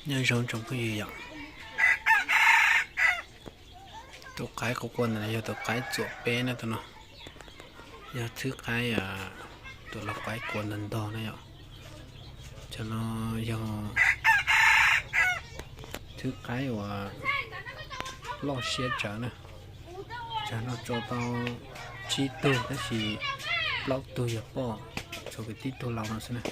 Nyob zoo tsoom phooj ywg yom, tus qaib quas quas ntawm no yog tus qaib txuam peb na, tus no yog thwb qaib, tus lau qaib quas ntog ntog na yom. Cov no yog thwb qaib uas loj siab tsawv na. Tsam no tso tau tsib tug tab sis plaub tug yog poj, txhua kwv tij tug laus no xwb na.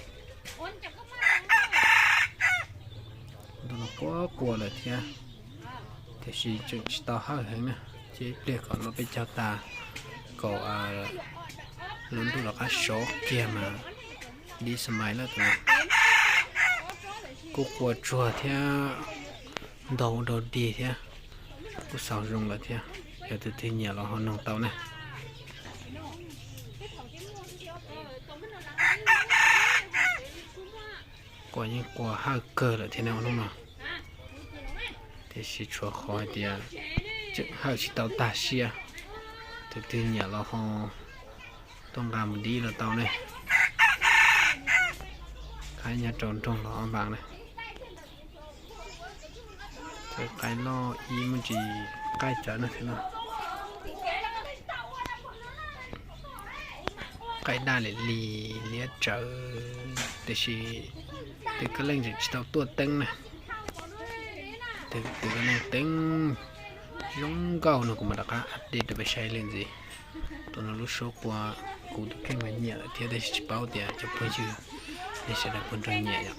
Tus no quas quas lawm thiab, tiam sis tseem tsis tau hawj heev na, ces ib pliag kom no peb cog tas, kom lub ntuj rov qab sov kiag mas dib xas mais lawm tus no. Kuj quas tsuag thiab, ntog ua dog dig thiab, kuj xaus zoo lawm thiab. Yog tus twg nyiam los ho noog tau na. Quas yeej quas hawj kawg lawm thiab ne hnub no, tiam sis tshuav qhov hais tias tseem hawj tsis tau tag siab. Tus twg nyiam los ho tuaj nqa mus dib los tau ne. Qaib nyob rau nroog Los Ab Npaas na. Txawm qaib loj ib muaj tsis qaij tsawv no thiab no. Qaib daj li li liab tsawv, tiam sis tus kab leej tseem tsis tau tuaj teeb na. Tus kab leej teeb zoo nkauj no kuv mam rov qab update rau peb saib li ntxiv. Tus no lub suab quas kuv tus kheej mas nyiam lawm thiab tab sis tsis paub tias cov phooj ywg nej sawv daws puas nrog nyiam yom.